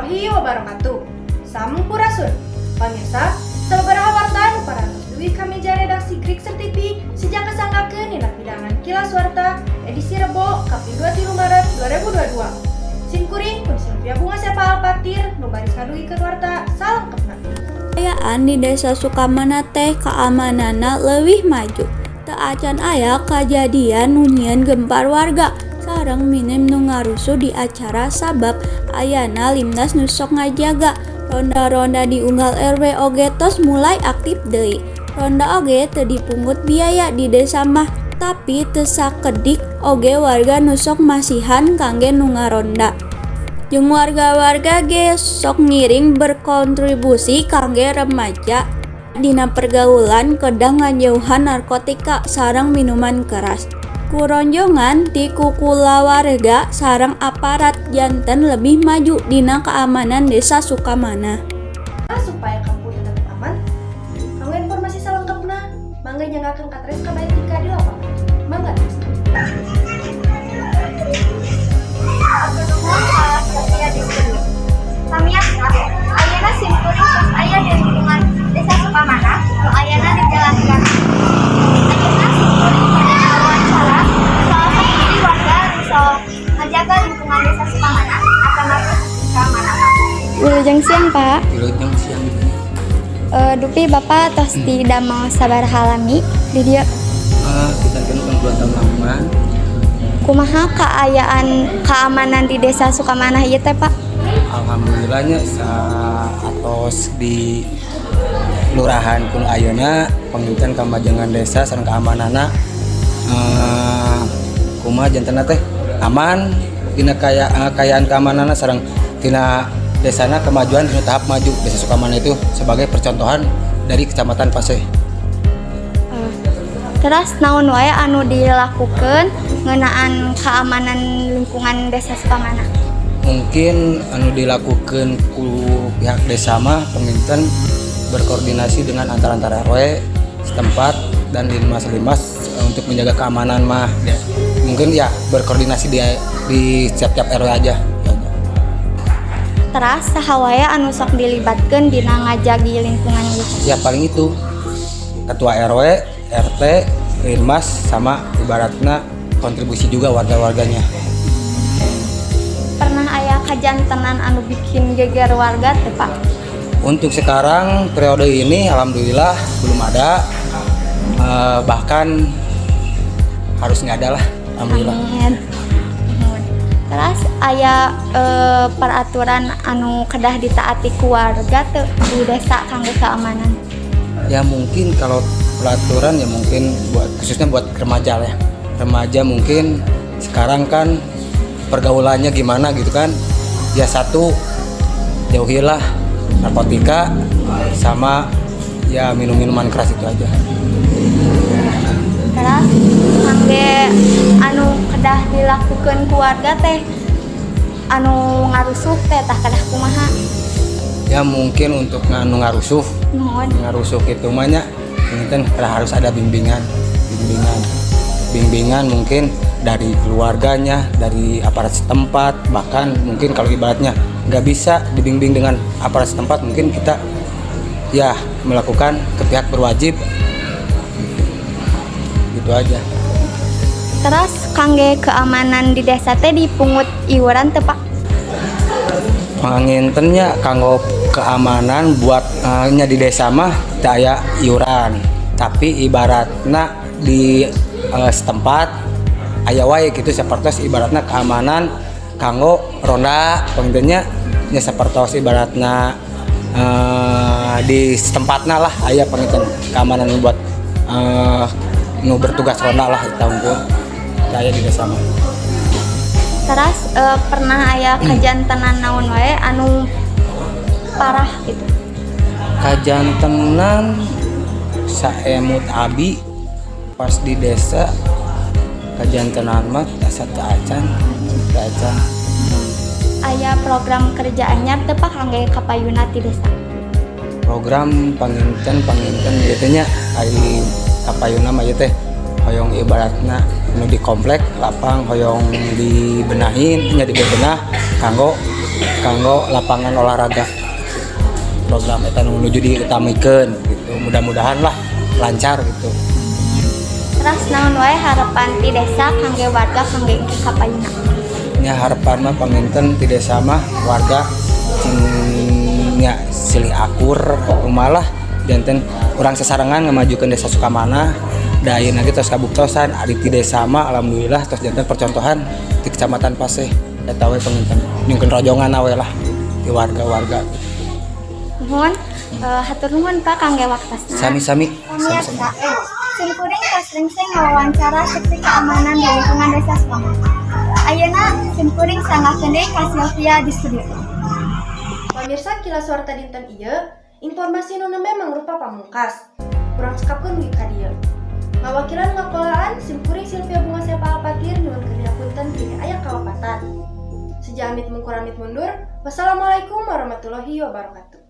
Warahmatullahi wabarakatuh. Sampurasun. Pamirsa, sababaraha warta nu parantos dugi ka meja redaksi Grixer TV sejak kasanggakeun dina pidangan Kilas Warta edisi Rebo kaping 23 Maret 2022. Sim kuring pun Sylvia Bunga Sepa Alpatir nu baris ngadugikeun warta salengkepna. Kaayaan di Desa Sukamanah teh kaamananna leuwih maju. Teu acan aya kajadian nu nyieun gempar warga sareng minim nu ngarusuh di acara sabab ayana Linmas nu sok ngajaga. Ronda-ronda di unggal RW oge tos mulai aktif deui. Ronda oge teu dipungut biaya di desa mah, tapi teu sakedik oge warga nu sok masihan kangge nu ngaronda. Jeung warga-warga ge sok ngiring berkontribusi kangge remaja dina pergaulan kedah ngajauhan narkotika sareng minuman keras. Ku rojongan ti kukulawarga sareng aparat janten lebih maju dina keamanan Desa Sukamanah. Supaya kampung tetap aman. Kanggo informasi salengkepna, mangga nyanggakeun ka Treska Baetika di lapangan. Mangga, Treska. Hatur nuhun ka Sylvia di studio. Pamiarsa, ayeuna simkuring tos aya di lingkungan Desa Sukamanah nu ayana di Jalan Gana. Ayeuna simkuring bade ngawawancara salah sahiji warga nu sok ngajaga lingkungan Desa Sukamanah atanapi keamanan. Wilujeng siang, Pak. Wilujeng siang, Ibu. Dupi Bapak tos didamel sabaraha lami di dieu? Kita kan 2 tahun lama. Kumaha kaayaan keamanan di Desa Sukamanah ieu teh, Pak? Alhamdulillahnya atos di lurahan kuno ayeuna panginten kamajengan desa sareng keamananna kumaha jantenna teh aman dina kaya kayaan keamananna sareng tina desana kemajuan dina tahap maju. Desa Sukamanah itu sebagai percontohan dari Kecamatan Paseh. Terus naon wae anu dilakukan ngeunaan keamanan lingkungan Desa Sukamanah? Mungkin anu dilakukan ku pihak desa mah panginten berkoordinasi dengan antar-antar RW setempat dan linmas-linmas untuk menjaga keamanan mah ya. Mungkin ya berkoordinasi di setiap-tiap RW aja. Ya. Teras saha wae anu sok dilibatkeun dina ngajagi lingkungan ieu? Ya, paling itu ketua RW, RT, linmas, sama ibaratnya kontribusi juga warga-warganya. Pernah aya kajantenan anu bikin geger warga teh, Pak? Untuk sekarang periode ini alhamdulillah belum ada. Bahkan harus nggak ada lah, alhamdulillah. Amin. Nuhun. Terus aya peraturan anu kedah ditaati ku warga teu di desa kanggo keamanan? Ya, mungkin kalau peraturan ya mungkin buat khususnya buat remaja lah ya. Remaja mungkin sekarang kan pergaulannya gimana gitu kan. Ya, satu, jauhilah narkotika sama ya minum-minuman keras, itu aja. Terus kangge anu kedah dilakukan ku warga teh anu ngarusuh teh tah kedah kumaha? Ya, mungkin untuk nganu ngarusuh, Nuhun. Ngarusuh itu mah nya mungkin harus ada bimbingan, bimbingan, bimbingan mungkin dari keluarganya, dari aparat setempat, bahkan mungkin kalau ibaratnya nggak bisa dibimbing dengan aparat setempat, mungkin kita ya melakukan ke pihak berwajib gitu aja. Terus kangge keamanan di desa teh dipungut iuran teu, Pak? Panginten nya kanggo keamanan buat nya di desa mah teu aya iuran, tapi ibaratna di setempat aya wae gitu, sapertos ibaratna keamanan kanggo ronda panginten nya nya, sapertos ibaratna di setempatna lah aya panginten keamanan buat nu bertugas ronda lah tahun aya di desa mah. Terus pernah aya kajantenan naon wae anu parah gitu? Kajantenan saemut abi pas di desa kajantenan mah asa teu acan, teu acan. Aya program kerja anyar teu, Pak, kangge kapayuna ti desa? Program panginten panginten gitu nya ari kapayuna mah ieu teh hoyong ibaratna nu di komplek lapang hoyong dibenahin nya, dibebenah kanggo Kanggo lapangan olahraga. Program eta nu nuju diutamikeun gitu. Mudah-mudahan lah lancar gitu. Terus naon wae harapan ti desa kangge warga kangge engke kapayuna? Nya, harapan mah panginten ti desa mah warga cing nya silih akur kumaha janten urang sasarengan ngamajukeun Desa Sukamanah. Da ayeuna ge tos kabuktosan ari ti desa mah alhamdulillah tos janten percontohan di Kecamatan Paseh. Eta we panginten, nyungkeun rojongan we lah di warga-warga. Nuhun, hatur nuhun, Pak, kangge waktosna. Sami-sami, sami-sami. Pemirsa, simkuring tos rengse ngawawancara seksi keamanan di lingkungan Desa Sukamanah. Ayeuna simkuring sanggakeun deui ka Sylvia di studio. Pemirsa Kilas Warta dinten ieu, informasi nu nembe mangrupa pamungkas. Urang cekapkeun dugi ka dieu. Ngawakilan ngakolaan, simkuring Sylvia Bunga Sepa Alpatir nyuhunkeun hapunten bilih aya kalepatan. Seja amit mungkur amit mundur. Wassalamualaikum warahmatullahi wabarakatuh.